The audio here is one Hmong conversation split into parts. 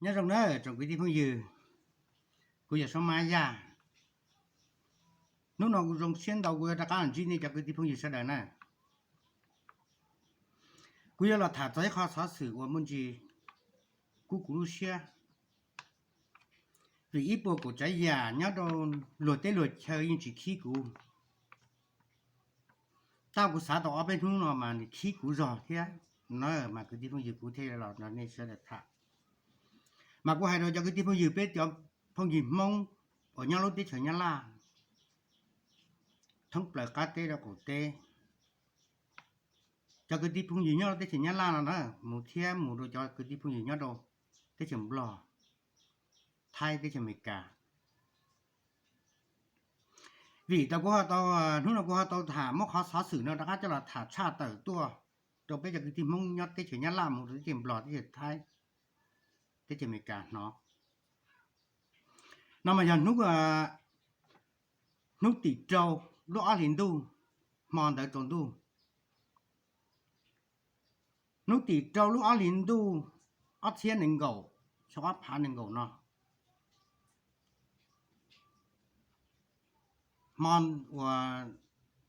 Nyob zoo na tsoom kwv tij phooj ywg, kuv yog Soob Mab Yaj. Hnub no kuv zoo siab ntau kuv yuav rov qab los ntsib nej cov kwv tij phooj ywg sawv daws na. Kuv yuav los tham txog ib qho xov xwm uas muaj ntsis kub kuv lub siab, vim ib puas kaum tsav yam nyob rau luag teb luag chaw yeej tsis khib kuv. Tau kuv xav tau ob peb hnub no mas nws khib kuv zog thiab na, mas kwv tij phooj ywg kuv thiaj los nrog nej sawv daws tham. Mas kuv hais rau cov kwv tij phooj ywg, peb cov phooj ywg Hmoob uas nyob lub teb chaws Nyab Laj thoob plaws qab teb rau qaum teb, cov kwv tij phooj ywg nyob rau teb chaws Nyab Laj no na, mus thiab mus rau cov kwv tij phooj ywg nyob rau teb chaws Nplog, Thaib, teb chaws Amelikas. Vim tau kuv ho tau, hnub no kuv ho tau tham muab qhov xov xwm no rov qab coj los tham tshaj tawm tuaj rau peb cov kwv tij Hmoob nyob teb chaws Nyab Laj mus rau teb chaws Nplog, teb chaws Thaib, teb chaws Amelikas hnov. No mas yog hnub, hnub tim rau lub ob hlis ntuj, hmo ntawd tsaus ntuj. Hnub tim rau lub ob hlis ntuj ob txhiab nees nkaum, xyoo ob phav nees nkaum no, hmo uas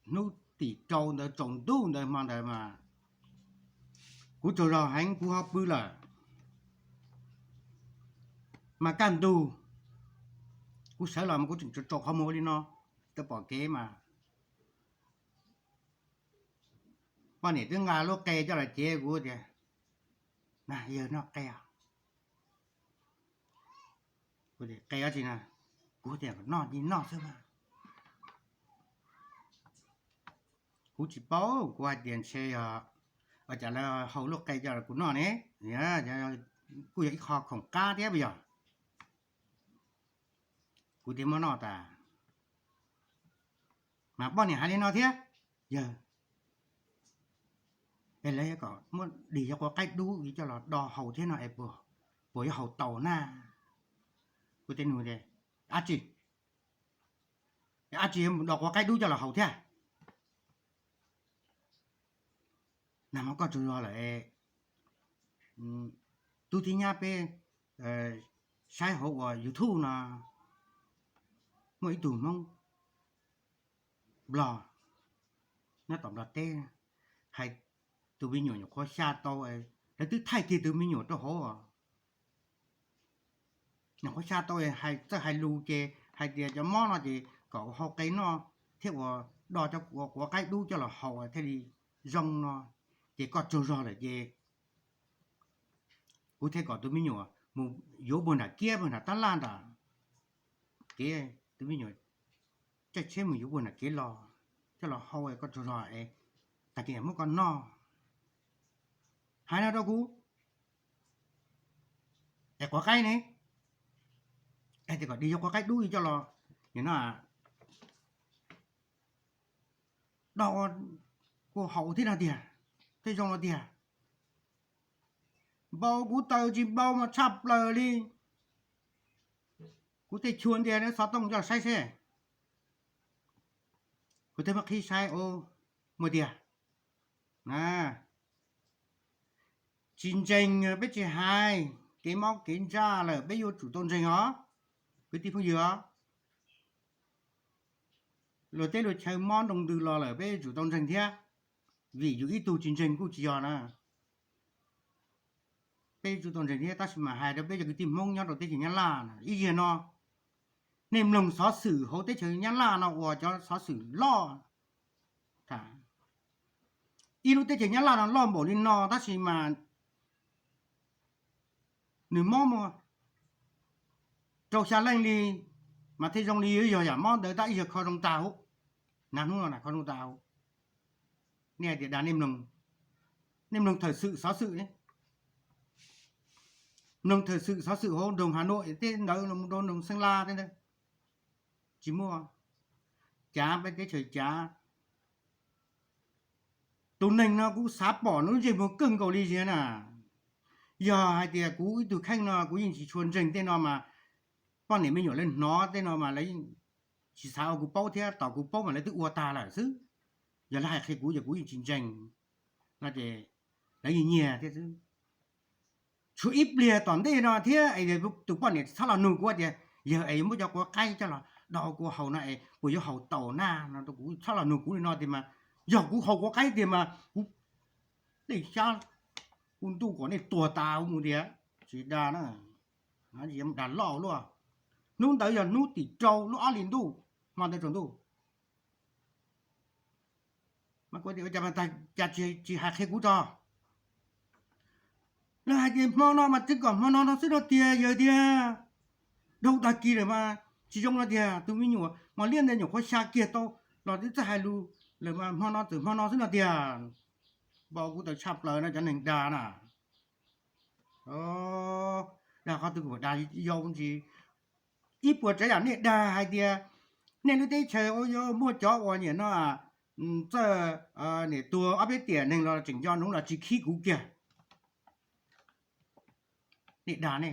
hnub tim rau ntawd tsaus ntuj ntawd hmo ntawd mas kuv tsaug zog heev kuv ho pw lawm. Mas kaj ntug kuv sawv los mas kuv tseem tsaus qhov muag li no, tau pom kev mas poj niam twb nqa lub qe coj los cev kuv tias, na yawg noj qe os. Qe dab tsi na? Kuv tias noj ces noj xwb mas. Kuv tsis paub, kuv hais tias ntshe yog ua cas lawv hau lub qe coj los kuv noj ne, kuj yog ib qho khoom qab thiab puas yog? Kuv thiaj muab noj tas. Mas poj niam hais li no thiab, yawg, es lawv kom muab dig cov quav qaib dub coj los do haus thiab no es puas yuav haus tau na? Kuv teb nug tias, dab tsi? Dab tsi yuav mus do quav qaib dub coj los haus thiab? Nag hmo koj tsaug zog lawm. Tub thib nyab peb saib hauv uas YouTube no muaj ib tug Hmoob Nplog nyob tom Nplog teb hais tus me nyuam nyuam qhuav xya tau, lawv twb thaij kiag tus me nyuam rau hauv. Nyuam qhuav xya tau hais txawj hais lus ces hais tias cov mob no ces kom hau qe noj thiab ua do cov quav qaib dub coj los haus thiaj li zoo no. Ces koj tsaug zog lawm ces kuv thiaj kom tus me nyuam mus yuav puag nram kiab puag nram tab laj nram kev, tus me nyuam caij tsheb mus yuav puag nram kev los coj los hau, koj tsaug zog es tag kis muab koj noj. Hais no rau kuv, es quav qaib ne? Hais tias kom dig cov quav qaib dub coj los, nim no do kuv haus thiab no tiag, thiaj zoo no tiag. Npau kuv taw tsis npau mas tshaj plaws li. Kuv thiaj chua ntiag xov tooj coj los saib seb. Kuv thiaj muab qhib saib, muaj tiag. Tsis ntseeg peb tsis hais, kev mob kev ntsaj lawm peb yuav tsum tau ntseeg os, kwv tij phooj ywg os. Luag teb luag chaw mob nroo ntws los lawm peb yuav tsum tau ntseeg thiab, vim yus ib tug tsis ntseeg kuj tsis yog na. Peb yuav tsum tau ntseeg thiab, tab sis mas hais rau peb cov kwv tij Hmoob nyob rau teb chaws Nyab Laj ib zaug no, nej mloog xov xwm hauv teb chaws Nyab Laj no uas cov xov xwm loj. Ib lub teb chaws Nyab Laj no loj npaum li no tab sis mas nws mob mus rau xya leej li, mas thiaj zoo li yog yam mob ntawd tab ib zaug kho zoo tag huv. Nag hnub no kho zoo tag huv. Nej hais tias dag nej mloog, nej mloog thawm xwm xov xwm, mloog thawm xwm xov xwm hauv nroog Hà Nội tej ntawd los rau nroog Xeeb Las tej ntawd, tsis muaj. Cav peb teb chaws cav. Tus neeg no kuv xav pom nws lub ntsej muag kawg nkaus li zias na. Yog hais tias kuv ib tug kheej no kuv yeej tsis tshua ntseeg tej no mas, poj niam me nyuam lawv hnov tej no mas lawv tsis xav ua kuv paub thiab, tos kuv paub mas lawv twb ua tag lawm xwb. Yog lawv hais qhia kuv ces kuv yeej tsis ntseeg no ces lawv yeej nyiag thiab xwb. tshuav ib pliag tom ntej no thiab es tus poj niam txhob los nug kuv tias yawg es yuav muab cov quav qaib coj los do kuv haus no es puas yuav haus tau na no, kuv txhob los nug kuv li no tias mas yog kuv haus quav qaib tiag mas kuv tej xyab kuv ntuj kom nej tuag tas mus tiag. Tsis dag na, dag loj luaj. Hnub ntawd yog hnub tim rau lub ob hlis ntuj, hmo ntawd tsaus ntuj. Cas tsis hais qhia kuv tso? Lawv hais tias hmo no mas tseem kom hmo no no xwb no tiag yawg tiag. Dhau tag kis lawm mas tsis zoo no tiag, tus me nyuam mos liab ntawd nyuam qhuav xya kiag tau los twb txawj hais lus lawm mas hmo no txawm hmo no xwb no tiag. Npau kuv tawv tshaj plaws no cov neeg dag na. Dag qhov twg kuv dag yau ntsis. Ib puas tsav yam nej dag hais tias nej lub teb chaws ua yuav muaj cov uas niam no txawj niam tuag ob peb tiam neeg los tseem nco nuv los tsis khib kuv kiag. Nej dag ne.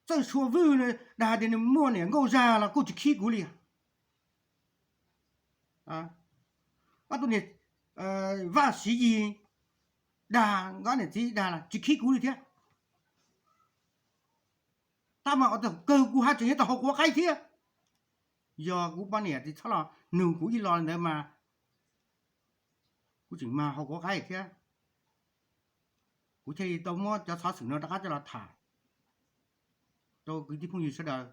Txawj Sua Vwj dag tias nws muaj niam nkauj zag los kuj tsis khib kuv li. Ob tug niam Vaj Siv Yis dag nkawd niam txiv dag los tsis khib kuv li thiab. Tab mas kawg kuv haj tseem yuav tau haus quav qaib thiab. Yog kuv poj niam tsis txhob los nug kuv ib lo li ntawd mas kuv tseem mag haus quav qaib thiab. Kuv thiaj li tau muab cov xov xwm no rov qab coj los tham rau kwv tij phooj ywg sawv daws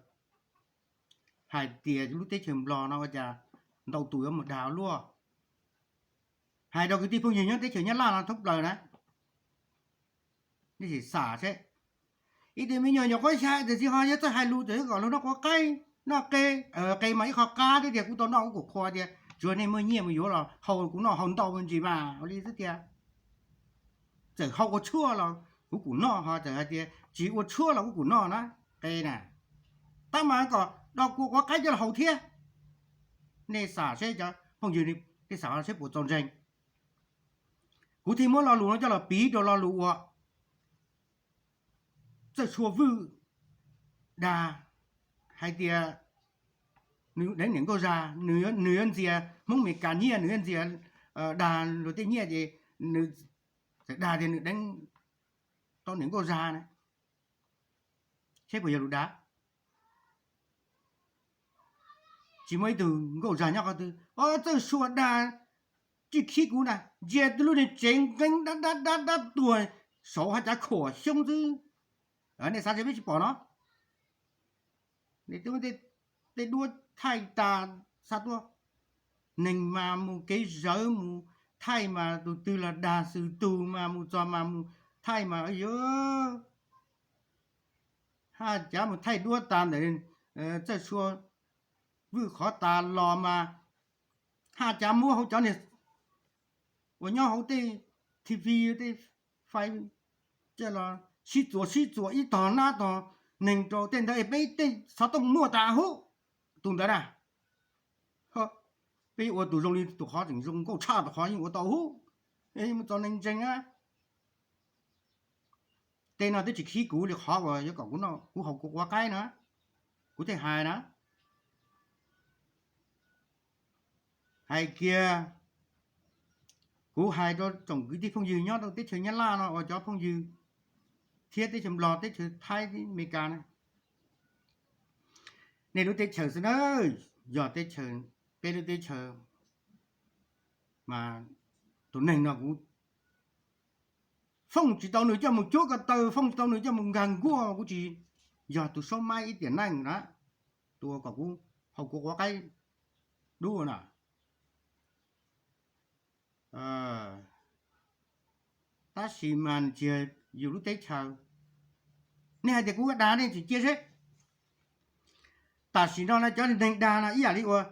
hais tias lub teb chaws Nplog no ua cas ntau tus yuav mus dag luaj. Hais rau kwv tij phooj ywg nyob teb chaws Nyab Laj no thoob plaws na, nej sim xam seb. Ib tug me nyuam nyuam qhuav xya tiam sis ho yuav txawj hais lus txawm kom luag noj quav qaib, noj qe, qe mas ib qho qab thiab tiag, kuv tau noj kuv kuj qhuas tias tsuav nej muaj nyiaj mus yuav los haus kuv noj haus ntau me ntsis mas ua li xwb tiag. Txawm haus ua tshuaj los kuv kuj noj, ho txawm hais tias tsis ua tshuaj los kuv kuj noj na, qe na. Tab mas kom do kua quav qaib coj los haus thiab. Nej xam seb cov phooj ywg, nej xam seb puas txaus ntseeg. Kuv thiaj muab lo lus no coj los piv rau lo lus uas Txawj Sua Vwj dag hais tias nws deev niam nkauj zag, nws yuav ntxias Hmoob Amelikas nyiaj, nws yuav ntxias dag luag tej nyiaj ces nws txawm dag tias nws deev tau niam nkauj zag na. Seb puas yog lus dag? Tsis muaj ib tug nkauj zag nyob qhov twg. Ob, Txawj Sua dag tsis khib kuv na, ntsia twb lub niag tsev nqeeb dab dab dab dab tuag saud haj cav khuam xyoob xwb. Nej xav tias peb tsis pom no? Tej duab thaij tas xa tuaj, neeg mas mus kev zawv mus thaij mas tus twg los dag xwm tug mas mus txog mas mus thaij mas yuav haj cav mus thaij duab tas ntawm Txawj Sua Vwj qhov tas los mas haj cav muab hauv cov niag uas nyob hauv tej T V tej fais coj los sib txuas sib txuas ib tog nab tog neeg rau tej ntawd es peb tej xov tooj muaj tas hub. Tus ntawd na, peb ua tus zoo li tus qhov tseem zoo nkauj tshaj tus qhov yeej ua tau hub. Mus txog neeg ntseeg a, tej no twb tsis khib kuv li qhov uas yuav kom kuv haus kuv quav qaib na, kuv thiaj hais na. Hais kiag, kuv hais rau tsoom kwv tij phooj ywg nyob rau teb chaws Nyab Laj no uas cov phooj ywg thiab teb chaws Nplog, teb chaws Thaib, Amelikas na, nej lub teb chaws xwb na, yog teb chaws, peb lub teb chaws mas tus neeg no kuv foob tsis tau nws coj mus cuab ko taw, foob tsis tau nws coj mus nkag nkuaj, kuv tsis yog tus saub maib ib tiam neej na, tus uas kom kuv haus kuv quav qaib dub na. Tab sis mas tsis yog yus lub teb chaws. Nej hais tias kuv dag nej tsis cia seb. Tam sim no na cov neeg dag no ib yam li uas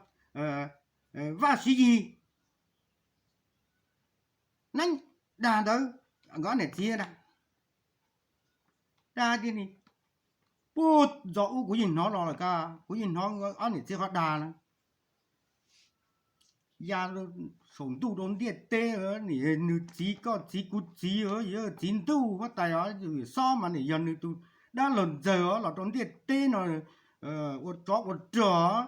Vaj Siv Yis neeb dag ntawd, nkawd niam txiv dag, dag tias ni, puag ntxov ub kuv yeej hnov los lawm, kuv yeej hnov ob niam txiv qhov dag na. Ya saum ntuj rau ntiaj teb, nws txiv koj txiv kuv txiv, txiv ntuj huab tais os, xob mas nim yog nws tus dab laug ntxawg os los rau ntiaj teb no ua tsov ua rog,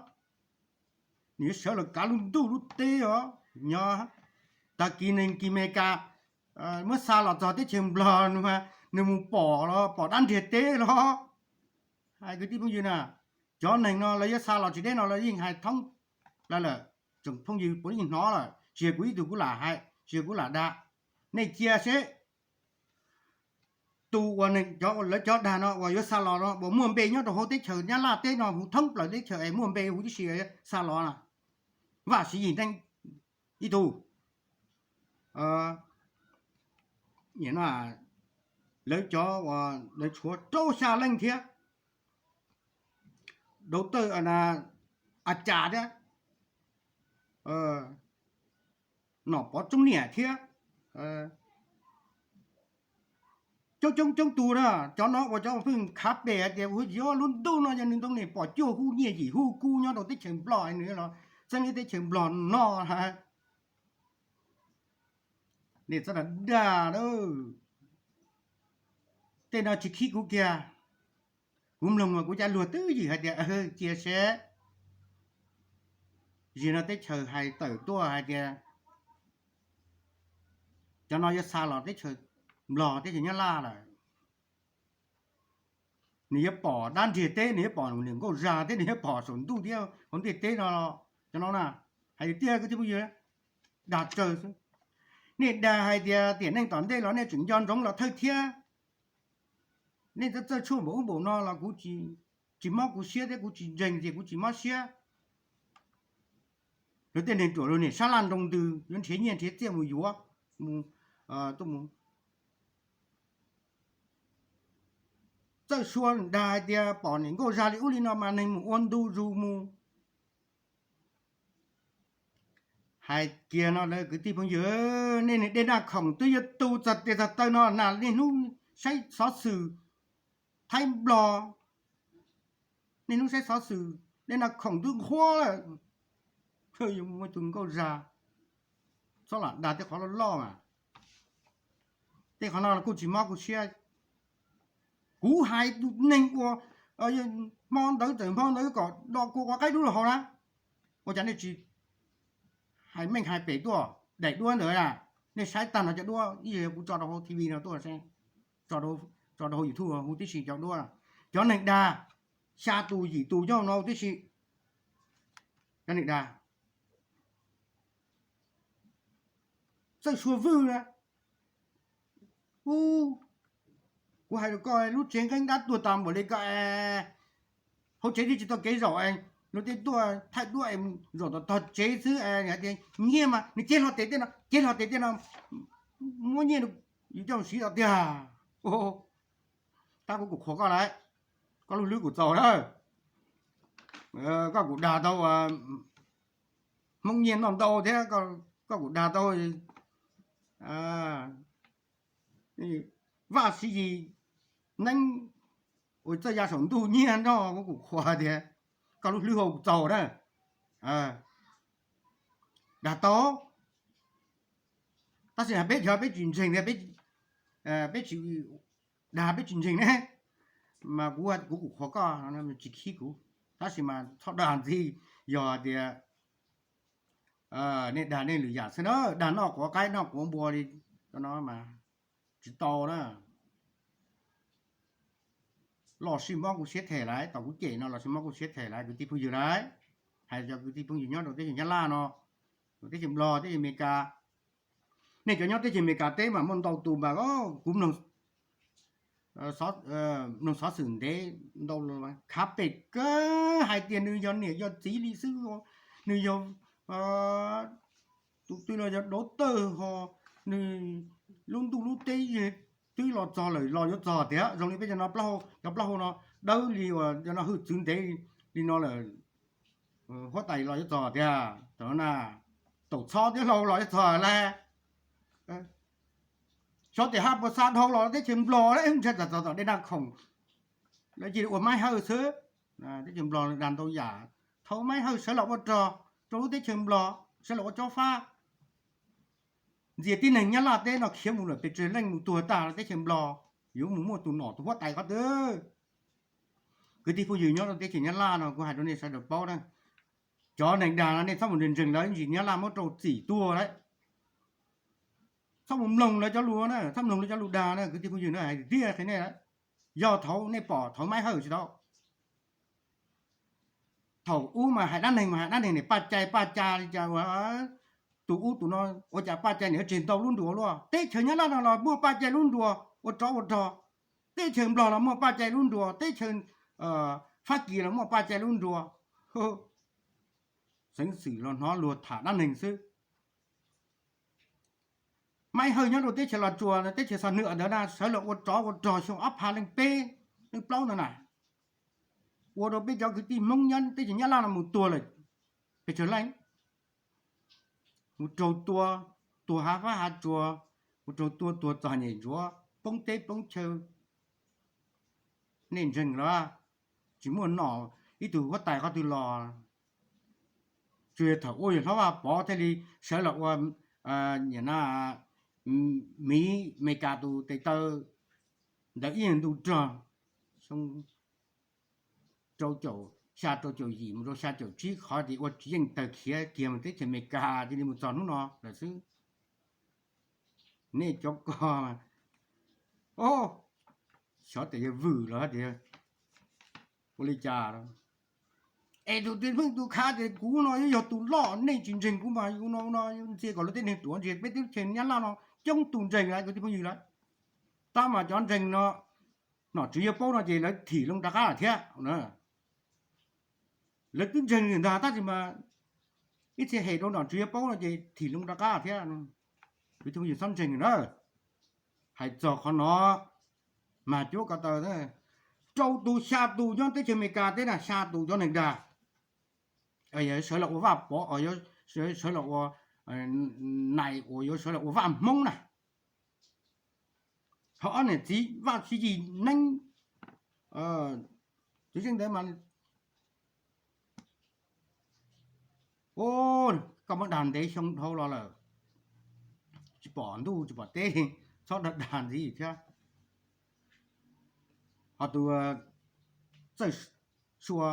nws yuav sawv los kav lub ntuj lub teb os. Nyob tag kis neeg kis Amelikas muab xa los txog teb chaws Nplog, nws mus pom los pom dab nriag teb los. Hais kwv tij phooj ywg na, cov neeg no lawv yuav xa los tsis deb no lawv yeej hais thoob plaws lawm, tsoom phooj ywg puav leej hnov lawm, tsis yog kuv ib tug kuv lam hais, tsis yog kuv lam dag. Nej cia seb tus uas lawv cov dag no uas yuav xa los no uas muaj npe nyob rau hauv teb chaws Nyab Laj teb no huv thoob plaws teb chaws es muaj npe huv tib si xa los na, Vaj Siv Yis ib tug. Lawv cov uas lawv tshuav rau xya leej thiab, dau tawj a cas thiab, Nom Pov Tsoob Niam thiab, coob coob coob tus na. Cov no uas cov pheej khav pem hais tias ua yog lub ntuj no yog nws ntoo nim pom cuag hu nyiaj yim hu kuv nyob rau teb chaws Nplog nws los txeeb teb chaws Nplog no. Nej txhob dag dag, tej no tsis khib kuv kiag. Kuv mloog mas kuv cav luag twb ywm hais tias cia seb. Zim no teb chaws hais tawm tuaj hais tias cov no yuav xa los teb chaws Nplog teb chaws Nyab Laj lawm. Nws yuav pom dab nriag teb, nws yuav pom niam nkauj zag teb, nws yuav pom saum ntuj thiab hauv ntiaj teb no los cov no na. Hais tiag kwv tij phooj ywg, dag tsawg xwb. Nej dag hais tias tiam neej tom ntej los nej tseem nco ntsoov los thawj thiab. Nej txawj txawj tshuaj npaum ub npaum no los kuv tsis mob kuv siab thiab kuv tsis ntseeg tias kuv tsis mob siab. Luag tej neeg ruam luag niam sab laj nroo ntws yuav nrhiav nyiaj nrhiav txiaj mus yuav, mus, tuaj mus txawj suav dag hais tias pom niam nkauj zag li ub li no mas neeg mus ua ntu zus mus. Hais kiag no lawm kwv tij phooj ywg, nej niag dej naj khoom twb yuav tu txog tes txog taw no na, niaj hnub saib xov xwm Thaib Nplog, niaj hnub saib xov xwm, dej naj khoom twb nqhuab lawm. Yuav mus ua tus nkauj zag, txhob lam dag tej qhov loj loj mas. Tej qhov no kuj tsis mob kuv siab. Kuv hais tus neeg uas hmo ntawd txawm hmo ntawd kom do kua quav qaib dub los haus na. Ua cas nej tsis hais meej hais pem tuaj daim duab ntawd na? Nej saib tag no cov duab ib yam kuv tso rau hauv T V no tuaj, tso rau hauv YouTube hu tib si cov duab. Cov neeg dag xya tus yim tus nyob no tib si, cov neeg dag txawj sua vwj na. Kuv hais rau koj, lub tsev nqeeb dab tuag tas npaum li ko, hauv tsev twb tsis tau kev zaum, luag tej tuaj thaij duab zaum tom tog tsev xwb, hais tias nyiaj mas nws cev hlo tes tej no, cev hlo tes tej no, muab nyiaj yus coj mus siv tom tiag. Tab kuv kuj qhuas koj lawm, koj lub hlwb kuj txaus na. Koj kuj dag tau Hmoob nyiaj noj ntau thiab, koj kuj dag tau Vaj Siv Yis neeb uas txawj ya saum ntuj nyiaj noj, kuv kuj qhuas tias koj lub hlwb hau txaus na. Dag tau, tab sis peb cov peb tsis ntseeg tias, peb tsis dag peb tsis ntseeg ne, mas kuv kuj qhuas koj, tsis khib kuv, tab sis mas txhob dag ntxiv. Yog tias nej dag nej lwm yam xwb na, dag noj quav qaib noj quav npua li no mas tsis tau na. Los sij mob kuv siab them lawm, tom kuv cem no los sij mob kuv siab them lawm kwv tij phooj ywg lawm. Hais cov kwv tij phooj ywg nyob rau teb chaws Nyab Laj no, teb chaws Nplog, teb chaws Amelikas. Nej cov nyob teb chaws Amelikas teb mas muaj ntau tus mas kuv mloog xov xwm ntev ntau, khav pem kawg hais tias nws yog niam yog txiv li xwb, nws yog tus twg los yog dov tawg ho, nws lub ntuj lub teb twb los txog lawm los yuav txog tiag. Zoo li peb cov no, cov plaub hau no dawb li uas cov no hwj txwv ntev li no lawm, huab tais los yuav txog tiag. Tam no na, taum txhob thiab hlau los yuav txog lawm. Xyov tias haj puas xa dhau los teb chaws Nplog lawm, ntshai txog tom dej naj khoom lawv cia li ua maib hawj xwb. Teb chaws Nplog dag ntau yam, thau maib hawj sawv los ua rog rau lub teb chaws Nplog, sawv los ua cob fab. Ntxias tib neeg Nyab Laj teb no khiav mus lawm pes tsawg leej mus tuag tag teb chaws Nplog, yuav mus muaj tus nom tus huab tais qhov twg? Kwv tij phooj ywg nyob rau teb chaws Nyab Laj no kuv hais rau nej sawv daws paub na, cov neeg dag no nej txhob mus ntseeg ntseeg lawv, ntsis Nyab Laj muab rau txim tuag lawm. Txhob mus mloog lawv cov lus na, txhob mloog lawv cov lus dag na kwv tij phooj ywg na, hais tiag qhia nej. Yog thaum nej pom thaum Maiv Hawj tsis tau, thaum ub mas hais dab neeg mas hais dab neeg niam paj cai paj ca li cas, tus ub tus no, ua cas paj cai niam tseg ntau lub nruas luaj. Teb chaws Nyab Laj no los muaj paj cai lub nruas ua tsov ua rog, teb chaws Nplog los muaj paj cai lub nruas, teb chaws Fab Kis los muaj paj cai lub nruas. Xeev xwm los hnov luag tham dab neeg xwb. Maiv Hawj nyob rau teb chaws Los Tsuas, teb chaws Xam Nwj ntawd na, sawv los ua tsov ua rog xyoo ob phav leej peb leej plaub no na, ua rau peb cov kwv tij Hmoob nyob teb chaws Nyab Laj no mus tuag lawm pes tsawg leej, mus raug tua, tuag hav fab hav tsuas, mus raug tua tuag txog nyem ntsuav poob teb poob chaw. Nej ntseeg los tsis muaj nom ib tug huab tais qhov twg los. Tsuas yog thaum ub yog Hlob Vaj Pov thiaj li sawv los ua, niam na, Miv Amelikas tus tes taw ntawd ib yam ntu rog, xyoo rau caum, xya rau caum yim mus rau xya caum tsib, qhov tias ua tsis yeej tawg khiav kiag mus teb chaws Amelikas cia li mus txog hnub no lawm xwb. Nej cov ko, o, xyov tias yog vwm los tias ua li cas. Es tus tij Hmoob tus khav tias kuv no yog tus loj, nej tsis ntseeg kuv mas no no ntxias kom lawv tej neeg ruam ntxias peb teb chaws Nyab Laj no coob tus ntseeg lawm kwv tij phooj ywg lawm. Tab mas cov ntseeg no, nom tswv yuav paub no ces lawv thim loo rov qab lawm thiab. Lawv twb ntseeg ntag tab sis mas ib txhia hem rau nom tswv yuav paub no ces thim loo rov qab thiab. Kwv tij phooj ywg txhob ntseeg na. Hais txog qhov no mas cuab ko taw, rau tus xya tus nyob teb chaws Amelikas teb na, xya tus cov neeg dag, sawv los ua Vaj Pov, sawv los ua nais uas yuav sawv los ua Vaj Hmoob na. Ho ob niam txiv Vaj Siv Yis Neeb, txwv zeej ntawd mas koj muab dag ntev xyoo dhau los lawm, tsis pom ntuj tsis pom teb, txhob dag dag ntxiv thiab. Ho tus Txawj Sua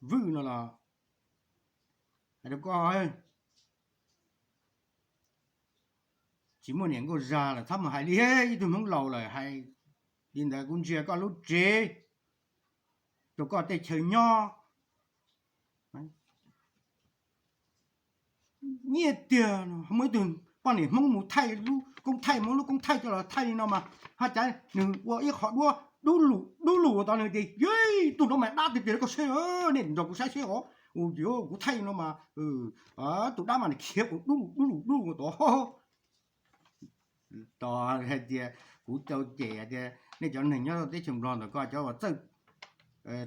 Vwj no los hais rau koj, tsis muaj niam nkauj zag lawm txhob mus hais li ib tug Hmoob laus lawm hais li ntawd. Kuv ntsia koj lub tsev rau koj tej chaw nyob. Nyiaj tiag, muaj ib tug poj niam Hmoob mus thaij lub koob thaij, muab lub koob thaij coj los thaij li no mas, ho cas nws ua ib qho duab dub lug dub lug ua tod, nws tias, Yej, tus no mas dab tiag tiag, koj saib, nej nrog kuv saib seb os, kuv thaij no mas tus dab mas nws khiav ua dub lug dub lug dub lug ua tod. Tos hais tias kuv tau cem hais tias nej cov neeg nyob teb chaws Nplog ntawm koj cov uas txawj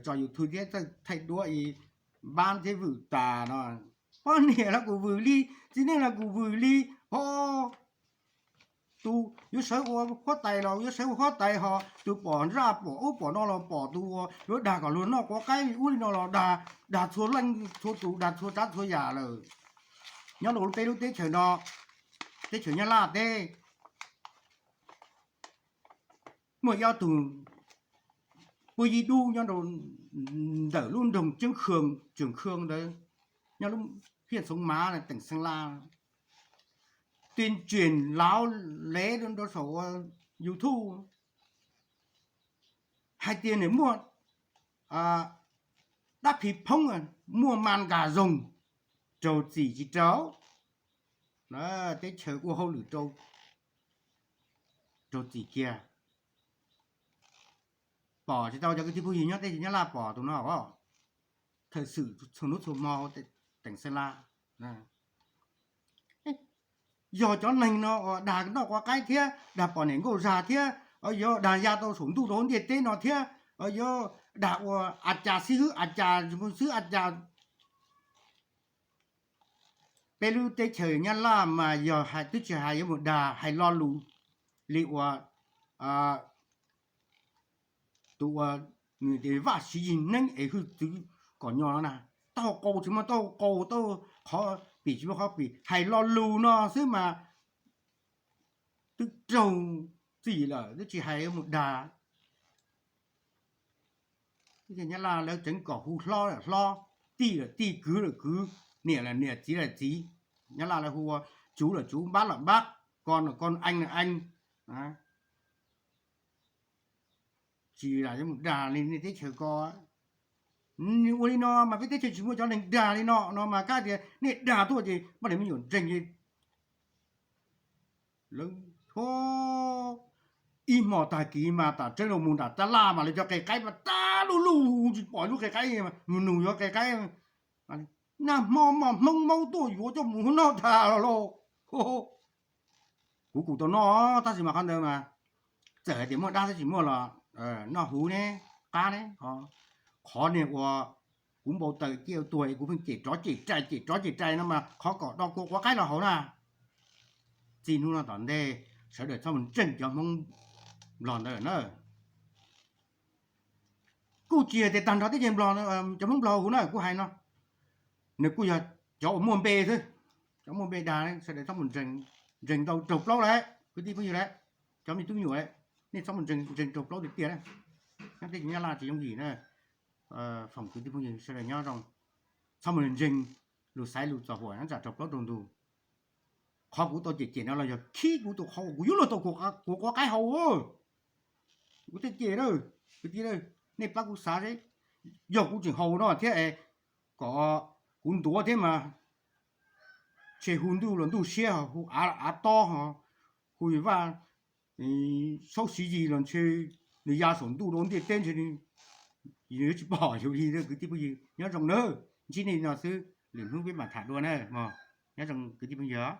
tso YouTube thiab txawj thaij duab i, npab thiab vwm tas no, poj niam los kuj vwm li, txiv neej los kuj vwm li, ho tus yuav sawv ua huab tais los yuav sawv ua huab tais, ho tus pom zaj pom ub pom no los pom tus uas yuav dag kom luag noj quav qaib li ub li no los dag, dag txhua leej txhua tus, dag txhua tsav txhua yam lawm. Nyob rau peb lub teb chaws no, teb chaws Nyab Laj teb, muaj ib ob tug puab yib dub nyob rau ntawm lub nroog Tseeb Khee, Tseem Khee ntawd, nyob lub hiaj Txhoov Mav, teem Xeeb Las, tuyên truyền láo lé rau saum ua YouTube hais tias nws muaj dab phi phoob, muaj ma nkas zoog, raug txim tsis raug, teb chaws ua hauj lwm raug txim kiag. Pom tsis tau cov kwv tij phooj ywg nyob teb chaws Nyab Laj pom tus no, thawj xwm txhua hnub txhua hmo, teem Xeeb Las. Yog cov neeg no uas dag noj quav qaib thiab dag pom niam nkauj zag thiab, yog dag ya tau saum ntuj rau ntiaj teb no thiab, yog dag ua a cas xib hwb a cas xib hwb a cas. Peb lub teb chaws Nyab Laj mas yog hais twb tsis hais yuav mus dag hais lo lus li uas tus uas nws tias Vaj Siv Yis Neeb es hwj txwv kom nyo no na, taub hau qau tsis muaj taub hau qau, taub hau qhov pim tsis muaj qhov pim, hais lo lus no xwb mas twb raug txim lawm twb tsis hais yuav mus dag. Nyab Laj lawv tseev kom hu hlob lawm hlob, tij lawm tij, kwv lawm kwv, niam lawm niam, txiv lawm txiv. Nyab Laj lawv hu ua tsuv lawm tsuv, npab lawm npab. Ko ko eej eej, tsis lam yuav mus dag li nej teb chaws ko. Ua li no mas peb teb chaws tsis muaj cov neeg dag li no no mas kab tias nej dag tuaj ces poj niam me nyuam ntseeg li. Lawv, ib hmo tag kis mas tam tseeb los mus nram tab laj mas lawv cov qe qaib mas tag luj luj tsis pom lub qe qaib, mus nug yuav qe qaib. Nag hmo mas Hmoob maub tuaj yuav coj mus noj tas los lauj. Kuv kuj tau noj tab sis mas qhov ntawd mas txawm hais tias muaj dab tab sis muaj los noj huv ne, qab ne. Qhov niag uas kuv npau taws ciaj tuag es kuv pheej cem rov cem rai cem rov cem rai no mas qhov kom do kua quav qaib los haus na. Txij hnub no tom ntej sawv daws txhob mus ntseeg cov Hmoob Nplog ntawd na. Kuj tsis hais tias tag nrho teb chaws Nplog, cov Hmoob Nplog huv na kuv hais no, nws kuj yog cov uas muaj npe xwb. Cov muaj npe dag sawv daws txhob mus ntseeg ntau raug plaub lawm kwv tij phooj ywg lawm, cov me tub me nyuam lawm, nej txhob mus ntseeg raug plaub tiag tiag na. Nyob teb chaws Nyab Laj tsis yooj yim na. Foom kwv tij phooj ywg sawv daws nyob zoo, txhob mus ntseeg lus xaiv lus txom huam nyob tsam raug plaub raug ntug. Qhov kuv tau cem cem no los yog khib kuv tus qhov uas kuv yuav luag tau kua quav qaib haus. Kuv thiaj cem na, kwv tij, nej pab kuv xav seb, yog kuv tseem haus no thiab es kom kuv ntuav thiab mas ntshe hu ntuj los ntuj siab, hu av los av tob, hu vaj saub siv yis los ntshe nws ya saum ntuj rau ntiaj teb ntshe nws yuav tsis pom yus li. Kwv tij phooj ywg nyob zoo nawb, ntsib nej no xwb, lwm hnub peb mam tham dua na mog. Nyob zoo kwv tij phooj ywg.